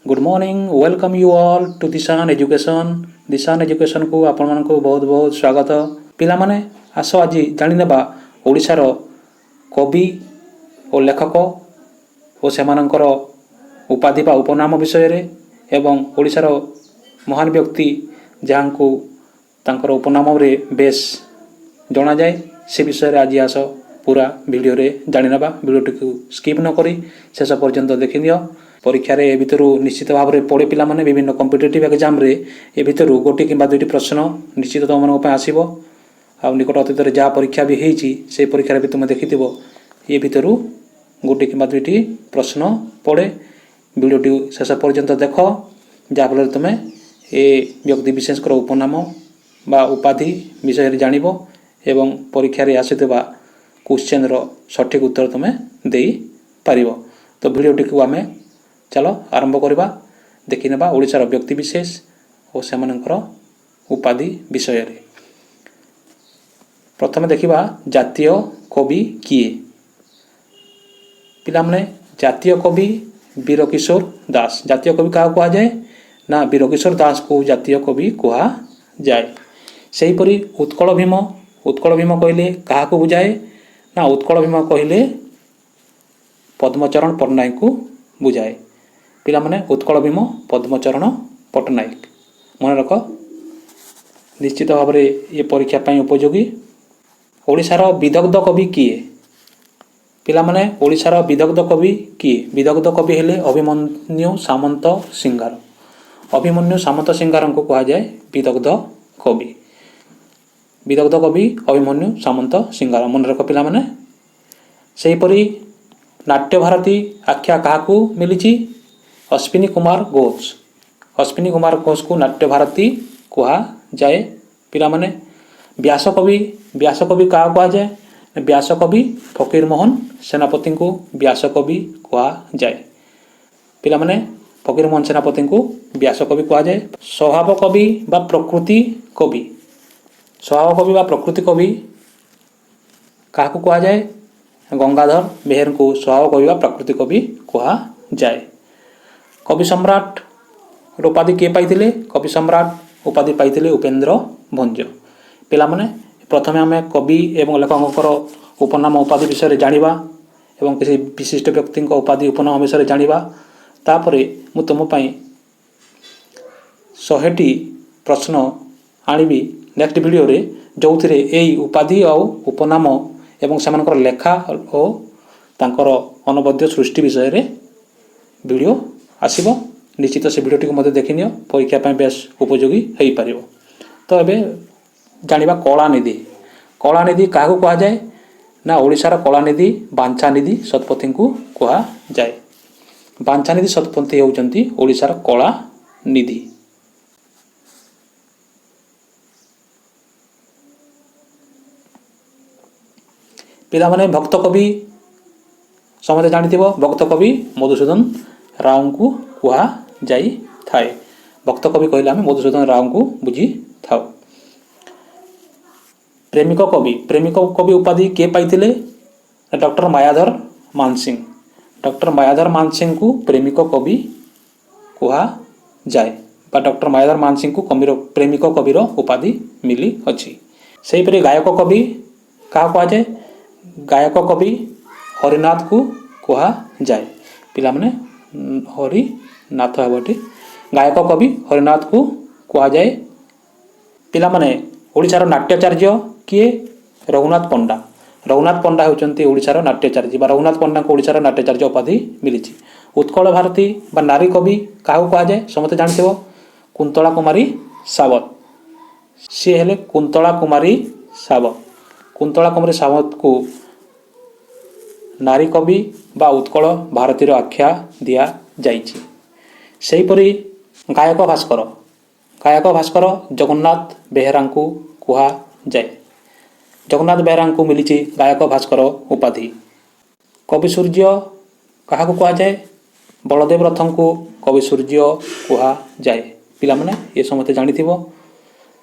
Good morning, welcome you all to Dishan Education. Dishan ଏଜୁକେସନ୍କୁ ଆପଣମାନଙ୍କୁ ବହୁତ ବହୁତ ସ୍ୱାଗତ। ପିଲାମାନେ, ଆସ ଆଜି ଜାଣିନେବା ଓଡ଼ିଶାର କବି ଓ ଲେଖକ ଓ ସେମାନଙ୍କର ଉପାଧି ବା ଉପନାମ ବିଷୟରେ ଏବଂ ଓଡ଼ିଶାର ମହାନ ବ୍ୟକ୍ତି ଯାହାଙ୍କୁ ତାଙ୍କର ଉପନାମରେ ବେଶ ଜଣାଯାଏ, ସେ ବିଷୟରେ ଆଜି ଆସ ପୁରା ଭିଡ଼ିଓରେ ଜାଣିନେବା। ଭିଡ଼ିଓଟିକୁ ସ୍କିପ୍ ନ କରି ଶେଷ ପର୍ଯ୍ୟନ୍ତ ଦେଖିନିଅ। ପରୀକ୍ଷାରେ ଏ ଭିତରୁ ନିଶ୍ଚିତ ଭାବରେ ପଡ଼େ। ପିଲାମାନେ, ବିଭିନ୍ନ କମ୍ପିଟେଟିଭ୍ ଏକ୍ଜାମ୍ରେ ଏ ଭିତରୁ ଗୋଟିଏ କିମ୍ବା ଦୁଇଟି ପ୍ରଶ୍ନ ନିଶ୍ଚିତ ତୁମମାନଙ୍କ ପାଇଁ ଆସିବ। ଆଉ ନିକଟ ଅତୀତରେ ଯାହା ପରୀକ୍ଷା ବି ହେଇଛି, ସେଇ ପରୀକ୍ଷାରେ ବି ତୁମେ ଦେଖିଥିବ, ଏ ଭିତରୁ ଗୋଟିଏ କିମ୍ବା ଦୁଇଟି ପ୍ରଶ୍ନ ପଡ଼େ। ଭିଡ଼ିଓଟି ଶେଷ ପର୍ଯ୍ୟନ୍ତ ଦେଖ, ଯାହାଫଳରେ ତୁମେ ଏ ବ୍ୟକ୍ତି ବିଶେଷଙ୍କର ଉପନାମ ବା ଉପାଧି ବିଷୟରେ ଜାଣିବ ଏବଂ ପରୀକ୍ଷାରେ ଆସିଥିବା କ୍ୱେଶ୍ଚନ୍ର ସଠିକ୍ ଉତ୍ତର ତୁମେ ଦେଇପାରିବ। ତ ଭିଡ଼ିଓଟିକୁ ଆମେ ଚାଲ ଆରମ୍ଭ କରିବା। ଦେଖିନେବା ଓଡ଼ିଶାର ବ୍ୟକ୍ତି ବିଶେଷ ଓ ସେମାନଙ୍କର ଉପାଧି ବିଷୟରେ। ପ୍ରଥମେ ଦେଖିବା ଜାତୀୟ କବି କିଏ। ପିଲାମାନେ, ଜାତୀୟ କବି ବୀରକିଶୋର ଦାସ। ଜାତୀୟ କବି କାହାକୁ କୁହାଯାଏ ନା ବୀରକିଶୋର ଦାସକୁ ଜାତୀୟ କବି କୁହାଯାଏ। ସେହିପରି ଉତ୍କଳ ଭୀମ। ଉତ୍କଳ ଭୀମ କହିଲେ କାହାକୁ ବୁଝାଏ ନା ଉତ୍କଳ ଭୀମ କହିଲେ ପଦ୍ମଚରଣ ପଟ୍ଟନାୟକଙ୍କୁ ବୁଝାଏ। ପିଲାମାନେ, ଉତ୍କଳ ଭୀମ ପଦ୍ମଚରଣ ପଟ୍ଟନାୟକ, ମନେ ରଖ। ନିଶ୍ଚିତ ଭାବରେ ଏ ପରୀକ୍ଷା ପାଇଁ ଉପଯୋଗୀ। ଓଡ଼ିଶାର ବିଦଗ୍ଧ କବି କିଏ? ପିଲାମାନେ, ଓଡ଼ିଶାର ବିଦଗ୍ଧ କବି କିଏ? ବିଦଗ୍ଧ କବି ହେଲେ ଅଭିମନ୍ୟୁ ସାମନ୍ତ ସିଂହାର। ଅଭିମନ୍ୟୁ ସାମନ୍ତ ସିଂହାରଙ୍କୁ କୁହାଯାଏ ବିଦଗ୍ଧ କବି। ବିଦଗ୍ଧ କବି ଅଭିମନ୍ୟୁ ସାମନ୍ତ ସିଂହାର, ମନେ ରଖ ପିଲାମାନେ। ସେହିପରି ନାଟ୍ୟଭାରତୀ ଆଖ୍ୟା କାହାକୁ ମିଳିଛି? ଅଶ୍ୱିନୀ କୁମାର ଘୋଷ। ଅଶ୍ୱିନୀ କୁମାର ଘୋଷକୁ ନାଟ୍ୟଭାରତୀ କୁହାଯାଏ। ପିଲାମାନେ, ବ୍ୟାସକବି। ବ୍ୟାସକବି କାହାକୁ କୁହାଯାଏ? ବ୍ୟାସକବି ଫକୀରମୋହନ ସେନାପତିଙ୍କୁ ବ୍ୟାସକବି କୁହାଯାଏ। ପିଲାମାନେ, ଫକୀରମୋହନ ସେନାପତିଙ୍କୁ ବ୍ୟାସକବି କୁହାଯାଏ। ସ୍ୱଭାବ କବି ବା ପ୍ରକୃତି କବି। ସ୍ୱଭାବ କବି ବା ପ୍ରକୃତି କବି କାହାକୁ କୁହାଯାଏ? ଗଙ୍ଗାଧର ମେହେରଙ୍କୁ ସ୍ୱଭାବ କବି ବା ପ୍ରକୃତି କବି କୁହାଯାଏ। କବି ସମ୍ରାଟ ଉପାଧି କିଏ ପାଇଥିଲେ? କବି ସମ୍ରାଟ ଉପାଧି ପାଇଥିଲେ ଉପେନ୍ଦ୍ର ଭଞ୍ଜ। ପିଲାମାନେ, ପ୍ରଥମେ ଆମେ କବି ଏବଂ ଲେଖକଙ୍କର ଉପନାମ ଉପାଧି ବିଷୟରେ ଜାଣିବା ଏବଂ କିଛି ବିଶିଷ୍ଟ ବ୍ୟକ୍ତିଙ୍କ ଉପାଧି ଉପନାମ ବିଷୟରେ ଜାଣିବା। ତାପରେ ମୁଁ ତୁମ ପାଇଁ 100ଟି ପ୍ରଶ୍ନ ଆଣିବି ନେକ୍ସଟ ଭିଡ଼ିଓରେ, ଯେଉଁଥିରେ ଏଇ ଉପାଧି ଆଉ ଉପନାମ ଏବଂ ସେମାନଙ୍କର ଲେଖା ଓ ତାଙ୍କର ଅନବଦ୍ୟ ସୃଷ୍ଟି ବିଷୟରେ ଭିଡ଼ିଓ ଆସିବ। ନିଶ୍ଚିତ ସେ ଭିଡ଼ିଓଟିକୁ ମଧ୍ୟ ଦେଖିନିଅ, ପରୀକ୍ଷା ପାଇଁ ବେଶ ଉପଯୋଗୀ ହୋଇପାରିବ। ତ ଏବେ ଜାଣିବା କଳାନିଧି। କଳାନିଧି କାହାକୁ କୁହାଯାଏ ନା ଓଡ଼ିଶାର କଳାନିଧି ବାଞ୍ଛାନିଧି ଶତପଥୀଙ୍କୁ କୁହାଯାଏ। ବାଞ୍ଛାନିଧି ଶତପଥୀ ହେଉଛନ୍ତି ଓଡ଼ିଶାର କଳାନିଧି। ପିଲାମାନେ, ଭକ୍ତ କବି ସମସ୍ତେ ଜାଣିଥିବ, ଭକ୍ତ କବି ମଧୁସୂଦନ ରାଓଙ୍କୁ କୁହାଯାଇଥାଏ। ଭକ୍ତ କବି କହିଲେ ଆମେ ମଧୁସୂଦନ ରାଓଙ୍କୁ ବୁଝିଥାଉ। ପ୍ରେମିକ କବି। ପ୍ରେମିକ କବି ଉପାଧି କିଏ ପାଇଥିଲେ? ଡକ୍ଟର ମାୟାଧର ମାନସିଂହ। ଡକ୍ଟର ମାୟାଧର ମାନସିଂହଙ୍କୁ ପ୍ରେମିକ କବି କୁହାଯାଏ ବା ଡକ୍ଟର ମାୟାଧର ମାନସିଂହଙ୍କୁ କବିର ପ୍ରେମିକ କବିର ଉପାଧି ମିଳିଅଛି। ସେହିପରି ଗାୟକ କବି କାହାକୁ କୁହାଯାଏ? ଗାୟକ କବି ହରିନାଥକୁ କୁହାଯାଏ। ପିଲାମାନେ, ହରିନାଥ ହେବ ଏଠି। ଗାୟକ କବି ହରିନାଥକୁ କୁହାଯାଏ। ପିଲାମାନେ, ଓଡ଼ିଶାର ନାଟ୍ୟାଚାର୍ଯ୍ୟ କିଏ? ରଘୁନାଥ ପଣ୍ଡା। ରଘୁନାଥ ପଣ୍ଡା ହେଉଛନ୍ତି ଓଡ଼ିଶାର ନାଟ୍ୟାଚାର୍ଯ୍ୟ ବା ରଘୁନାଥ ପଣ୍ଡାଙ୍କୁ ଓଡ଼ିଶାର ନାଟ୍ୟାଚାର୍ଯ୍ୟ ଉପାଧି ମିଳିଛି। ଉତ୍କଳ ଭାରତୀ ବା ନାରୀ କବି କାହାକୁ କୁହାଯାଏ? ସମସ୍ତେ ଜାଣିଥିବ, କୁନ୍ତଳା କୁମାରୀ ସାବତ। ସିଏ ହେଲେ କୁନ୍ତଳା କୁମାରୀ ସାବତ। କୁନ୍ତଳା କୁମାରୀ ସାବତକୁ ନାରୀ କବି ବା ଉତ୍କଳ ଭାରତୀର ଆଖ୍ୟା ଦିଆଯାଇଛି। ସେହିପରି ଗାୟକ ଭାସ୍କର। ଗାୟକ ଭାସ୍କର ଜଗନ୍ନାଥ ବେହେରାଙ୍କୁ କୁହାଯାଏ। ଜଗନ୍ନାଥ ବେହେରାଙ୍କୁ ମିଳିଛି ଗାୟକ ଭାସ୍କର ଉପାଧି। କବି ସୂର୍ଯ୍ୟ କାହାକୁ କୁହାଯାଏ? ବଳଦେବ ରଥଙ୍କୁ କବି ସୂର୍ଯ୍ୟ କୁହାଯାଏ। ପିଲାମାନେ, ଏ ସମସ୍ତେ ଜାଣିଥିବ।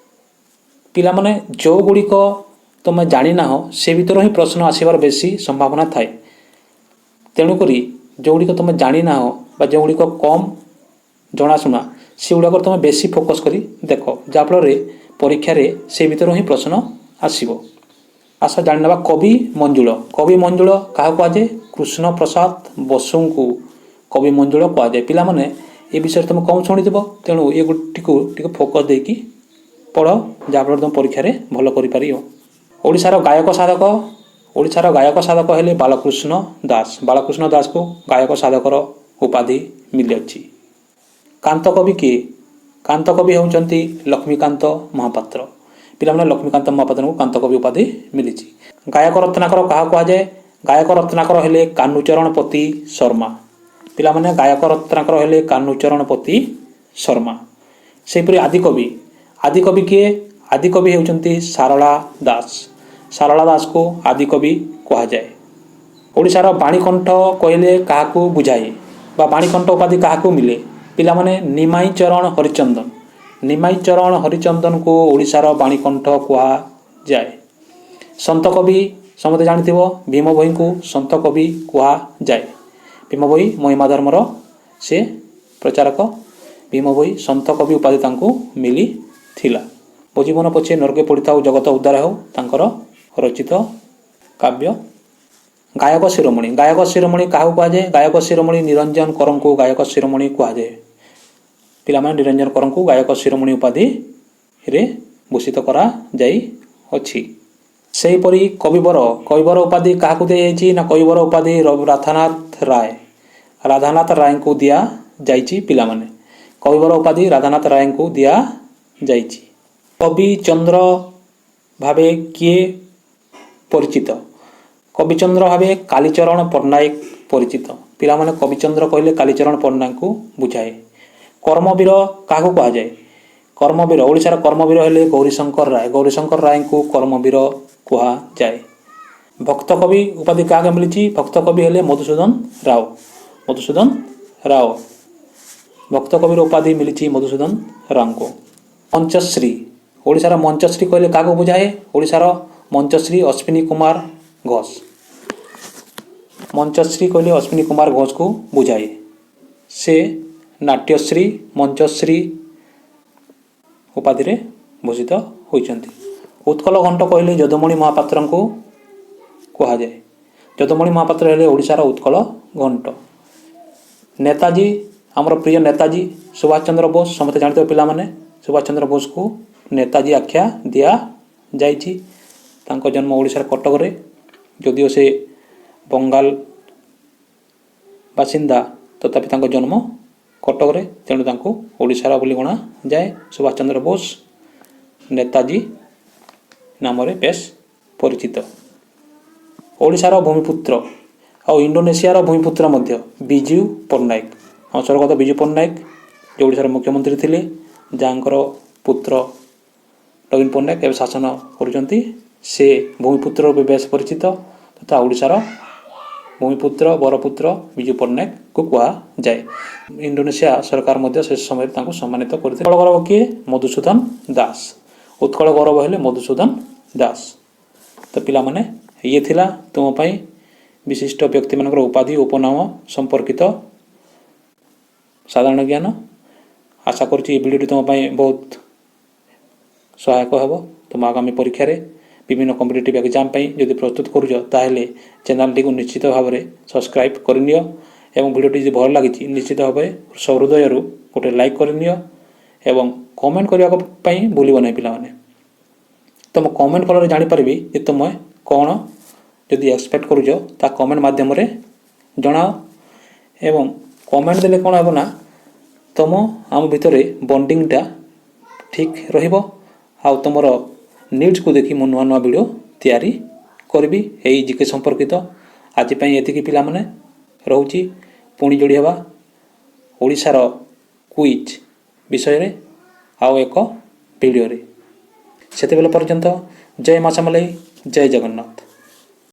ପିଲାମାନେ, ଯେଉଁଗୁଡ଼ିକ ତୁମେ ଜାଣିନାହ, ସେ ଭିତରୁ ହିଁ ପ୍ରଶ୍ନ ଆସିବାର ବେଶୀ ସମ୍ଭାବନା ଥାଏ। ତେଣୁକରି ଯେଉଁଗୁଡ଼ିକ ତୁମେ ଜାଣିନାହ ବା ଯେଉଁଗୁଡ଼ିକ କମ୍ ଜଣାଶୁଣା, ସେଗୁଡ଼ାକର ତୁମେ ବେଶୀ ଫୋକସ୍ କରି ଦେଖ, ଯାହାଫଳରେ ପରୀକ୍ଷାରେ ସେ ଭିତରୁ ହିଁ ପ୍ରଶ୍ନ ଆସିବ। ଆସ ଜାଣିନେବା କବି ମଞ୍ଜୁଳ। କବି ମଞ୍ଜୁଳ କାହାକୁ କୁହାଯାଏ? କୃଷ୍ଣ ପ୍ରସାଦ ବସୁଙ୍କୁ କବି ମଞ୍ଜୁଳ କୁହାଯାଏ। ପିଲାମାନେ, ଏ ବିଷୟରେ ତୁମେ କମ୍ ଶୁଣିଥିବ, ତେଣୁ ଏ ଗୋଟିକୁ ଟିକେ ଫୋକସ୍ ଦେଇକି ପଢ଼, ଯାହାଫଳରେ ତୁମେ ପରୀକ୍ଷାରେ ଭଲ କରିପାରିବ। ଓଡ଼ିଶାର ଗାୟକ ସାଧକ। ଓଡ଼ିଶାର ଗାୟକ ସାଧକ ହେଲେ ବାଳକୃଷ୍ଣ ଦାସ। ବାଳକୃଷ୍ଣ ଦାସକୁ ଗାୟକ ସାଧକର ଉପାଧି ମିଳିଅଛି। କାନ୍ତ କବି କିଏ? କାନ୍ତ କବି ହେଉଛନ୍ତି ଲକ୍ଷ୍ମୀକାନ୍ତ ମହାପାତ୍ର। ପିଲାମାନେ, ଲକ୍ଷ୍ମୀକାନ୍ତ ମହାପାତ୍ରଙ୍କୁ କାନ୍ତ କବି ଉପାଧି ମିଳିଛି। ଗାୟକ ରତ୍ନାକର କାହାକୁ କୁହାଯାଏ? ଗାୟକ ରତ୍ନାକର ହେଲେ କାହ୍ନୁଚରଣ ପତି ଶର୍ମା। ପିଲାମାନେ, ଗାୟକ ରତ୍ନାକର ହେଲେ କାହ୍ନୁଚରଣ ପତି ଶର୍ମା। ସେହିପରି ଆଦିକବି। ଆଦିକବି କିଏ? ଆଦିକବି ହେଉଛନ୍ତି ସାରଳା ଦାସ। ସାରଳା ଦାସକୁ ଆଦିକବି କୁହାଯାଏ। ଓଡ଼ିଶାର ବାଣୀକଣ୍ଠ କହିଲେ କାହାକୁ ବୁଝାଏ ବା ବାଣୀକଣ୍ଠ ଉପାଧି କାହାକୁ ମିଳେ? ପିଲାମାନେ, ନିମାଇଁ ଚରଣ ହରିଚନ୍ଦନ। ନିମାଇଁ ଚରଣ ହରିଚନ୍ଦନକୁ ଓଡ଼ିଶାର ବାଣୀକଣ୍ଠ କୁହାଯାଏ। ସନ୍ଥ କବି ସମସ୍ତେ ଜାଣିଥିବ, ଭୀମ ଭୋଇଙ୍କୁ ସନ୍ଥ କବି କୁହାଯାଏ। ଭୀମ ଭୋଇ ମହିମା ଧର୍ମର ସେ ପ୍ରଚାରକ। ଭୀମ ଭୋଇ ସନ୍ଥ କବି ଉପାଧି ତାଙ୍କୁ ମିଳିଥିଲା। "ମୋ ଜୀବନ ପଛେ ନର୍କେ ପଡ଼ିଥାଉ, ଜଗତ ଉଦ୍ଧାର ହେଉ" ତାଙ୍କର ରଚିତ କାବ୍ୟ। ଗାୟକ ଶିରୋମଣି। ଗାୟକ ଶିରୋମଣି କାହାକୁ କୁହାଯାଏ? ଗାୟକ ଶିରୋମଣି ନିରଞ୍ଜନ କରଙ୍କୁ ଗାୟକ ଶିରୋମଣି କୁହାଯାଏ। ପିଲାମାନେ, ନିରଞ୍ଜନ କରଙ୍କୁ ଗାୟକ ଶିରୋମଣି ଉପାଧିରେ ଭୂଷିତ କରାଯାଇଅଛି। ସେହିପରି କବିବର। କବିବର ଉପାଧି କାହାକୁ ଦିଆଯାଇଛି ନା, କବିବର ଉପାଧି ରାଧାନାଥ ରାୟ, ରାଧାନାଥ ରାୟଙ୍କୁ ଦିଆଯାଇଛି। ପିଲାମାନେ, କବିବର ଉପାଧି ରାଧାନାଥ ରାୟଙ୍କୁ ଦିଆଯାଇଛି। କବି ଚନ୍ଦ୍ର ଭାବେ କିଏ ପରିଚିତ? କବିଚନ୍ଦ୍ର ଭାବେ କାଲିଚରଣ ପଟ୍ଟନାୟକ ପରିଚିତ। ପିଲାମାନେ, କବିଚନ୍ଦ୍ର କହିଲେ କାଲିଚରଣ ପଟ୍ଟନାୟକଙ୍କୁ ବୁଝାଏ। କର୍ମବୀର କାହାକୁ କୁହାଯାଏ? କର୍ମବୀର, ଓଡ଼ିଶାର କର୍ମବୀର ହେଲେ ଗୌରୀଶଙ୍କର ରାୟ। ଗୌରୀଶଙ୍କର ରାୟଙ୍କୁ କର୍ମବୀର କୁହାଯାଏ। ଭକ୍ତ କବି ଉପାଧି କାହାକୁ ମିଳିଛି? ଭକ୍ତ କବି ହେଲେ ମଧୁସୂଦନ ରାଓ। ମଧୁସୂଦନ ରାଓ, ଭକ୍ତ କବିର ଉପାଧି ମିଳିଛି ମଧୁସୂଦନ ରାଓଙ୍କୁ। ମଞ୍ଚଶ୍ରୀ। ଓଡ଼ିଶାର ମଞ୍ଚଶ୍ରୀ କହିଲେ କାହାକୁ ବୁଝାଏ? ଓଡ଼ିଶାର ମଞ୍ଚଶ୍ରୀ ଅଶ୍ୱିନୀ କୁମାର ଘୋଷ। ମଞ୍ଚଶ୍ରୀ କହିଲେ ଅଶ୍ୱିନୀ କୁମାର ଘୋଷକୁ ବୁଝାଏ। ସେ ନାଟ୍ୟଶ୍ରୀ, ମଞ୍ଚଶ୍ରୀ ଉପାଧିରେ ଭୂଷିତ ହୋଇଛନ୍ତି। ଉତ୍କଳ ଘଣ୍ଟ କହିଲେ ଯଦୁମଣି ମହାପାତ୍ରଙ୍କୁ କୁହାଯାଏ। ଯଦୁମଣି ମହାପାତ୍ର ହେଲେ ଓଡ଼ିଶାର ଉତ୍କଳ ଘଣ୍ଟ। ନେତାଜୀ, ଆମର ପ୍ରିୟ ନେତାଜୀ ସୁଭାଷ ଚନ୍ଦ୍ର ବୋଷ, ସମସ୍ତେ ଜାଣିଥିବ ପିଲାମାନେ, ସୁଭାଷ ଚନ୍ଦ୍ର ବୋଷକୁ ନେତାଜୀ ଆଖ୍ୟା ଦିଆଯାଇଛି। ତାଙ୍କ ଜନ୍ମ ଓଡ଼ିଶାର କଟକରେ। ଯଦିଓ ସେ ବଙ୍ଗାଲ ବାସିନ୍ଦା, ତଥାପି ତାଙ୍କ ଜନ୍ମ କଟକରେ, ତେଣୁ ତାଙ୍କୁ ଓଡ଼ିଶାର ବୋଲି ଗଣାଯାଏ। ସୁଭାଷ ଚନ୍ଦ୍ର ବୋଷ ନେତାଜୀ ନାମରେ ବେଶ ପରିଚିତ। ଓଡ଼ିଶାର ଭୂମିପୁତ୍ର ଆଉ ଇଣ୍ଡୋନେସିଆର ଭୂମିପୁତ୍ର ମଧ୍ୟ ବିଜୁ ପଟ୍ଟନାୟକ। ଆମ ସ୍ୱର୍ଗତ ବିଜୁ ପଟ୍ଟନାୟକ, ଯେ ଓଡ଼ିଶାର ମୁଖ୍ୟମନ୍ତ୍ରୀ ଥିଲେ, ଯାହାଙ୍କର ପୁତ୍ର ନବୀନ ପଟ୍ଟନାୟକ ଏବେ ଶାସନ କରୁଛନ୍ତି, ସେ ଭୂମିପୁତ୍ର ରୂପେ ବେଶ ପରିଚିତ ତଥା ଓଡ଼ିଶାର ଭୂମିପୁତ୍ର, ବରପୁତ୍ର ବିଜୁ ପଟ୍ଟନାୟକକୁ କୁହାଯାଏ। ଇଣ୍ଡୋନେସିଆ ସରକାର ମଧ୍ୟ ସେ ସମୟରେ ତାଙ୍କୁ ସମ୍ମାନିତ କରିଥିଲେ। ଉତ୍କଳ ଗୌରବ କିଏ? ମଧୁସୂଦନ ଦାସ। ଉତ୍କଳ ଗୌରବ ହେଲେ ମଧୁସୂଦନ ଦାସ। ତ ପିଲାମାନେ, ଇଏ ଥିଲା ତୁମ ପାଇଁ ବିଶିଷ୍ଟ ବ୍ୟକ୍ତିମାନଙ୍କର ଉପାଧି, ଉପନାମ ସମ୍ପର୍କିତ ସାଧାରଣ ଜ୍ଞାନ। ଆଶା କରୁଛି ଏ ଭିଡ଼ିଓଟି ତୁମ ପାଇଁ ବହୁତ ସହାୟକ ହେବ ତୁମ ଆଗାମୀ ପରୀକ୍ଷାରେ। ବିଭିନ୍ନ କମ୍ପିଟେଟିଭ୍ ଏକ୍ଜାମ୍ ପାଇଁ ଯଦି ପ୍ରସ୍ତୁତ କରୁଛ, ତାହେଲେ ଚ୍ୟାନେଲଟିକୁ ନିଶ୍ଚିତ ଭାବରେ ସବସ୍କ୍ରାଇବ୍ କରିନିଅ ଏବଂ ଭିଡ଼ିଓଟି ଯଦି ଭଲ ଲାଗିଛି, ନିଶ୍ଚିତ ଭାବରେ ସହୃଦୟରୁ ଗୋଟେ ଲାଇକ୍ କରିନିଅ ଏବଂ କମେଣ୍ଟ କରିବା ପାଇଁ ଭୁଲିବ ନାହିଁ। ପିଲାମାନେ, ତୁମ କମେଣ୍ଟ ଫଳରେ ଜାଣିପାରିବି ଯେ ତୁମେ କ'ଣ ଯଦି ଏକ୍ସପେକ୍ଟ କରୁଛ, ତା କମେଣ୍ଟ ମାଧ୍ୟମରେ ଜଣାଅ। ଏବଂ କମେଣ୍ଟ ଦେଲେ କ'ଣ ହେବ ନା, ତୁମ ଆମ ଭିତରେ ବଣ୍ଡିଙ୍ଗଟା ଠିକ୍ ରହିବ ଆଉ ତୁମର ନିଡ଼୍ସକୁ ଦେଖି ମୁଁ ନୂଆ ନୂଆ ଭିଡ଼ିଓ ତିଆରି କରିବି ଏଇ ଜିକେ ସମ୍ପର୍କିତ। ଆଜି ପାଇଁ ଏତିକି ପିଲାମାନେ, ରହୁଛି। ପୁଣି ଯୋଡ଼ି ହେବା ଓଡ଼ିଶାର କୁଇଜ୍ ବିଷୟରେ ଆଉ ଏକ ଭିଡ଼ିଓରେ। ସେତେବେଳେ ପର୍ଯ୍ୟନ୍ତ ଜୟ ମା ସମଲେଇ, ଜୟ ଜଗନ୍ନାଥ।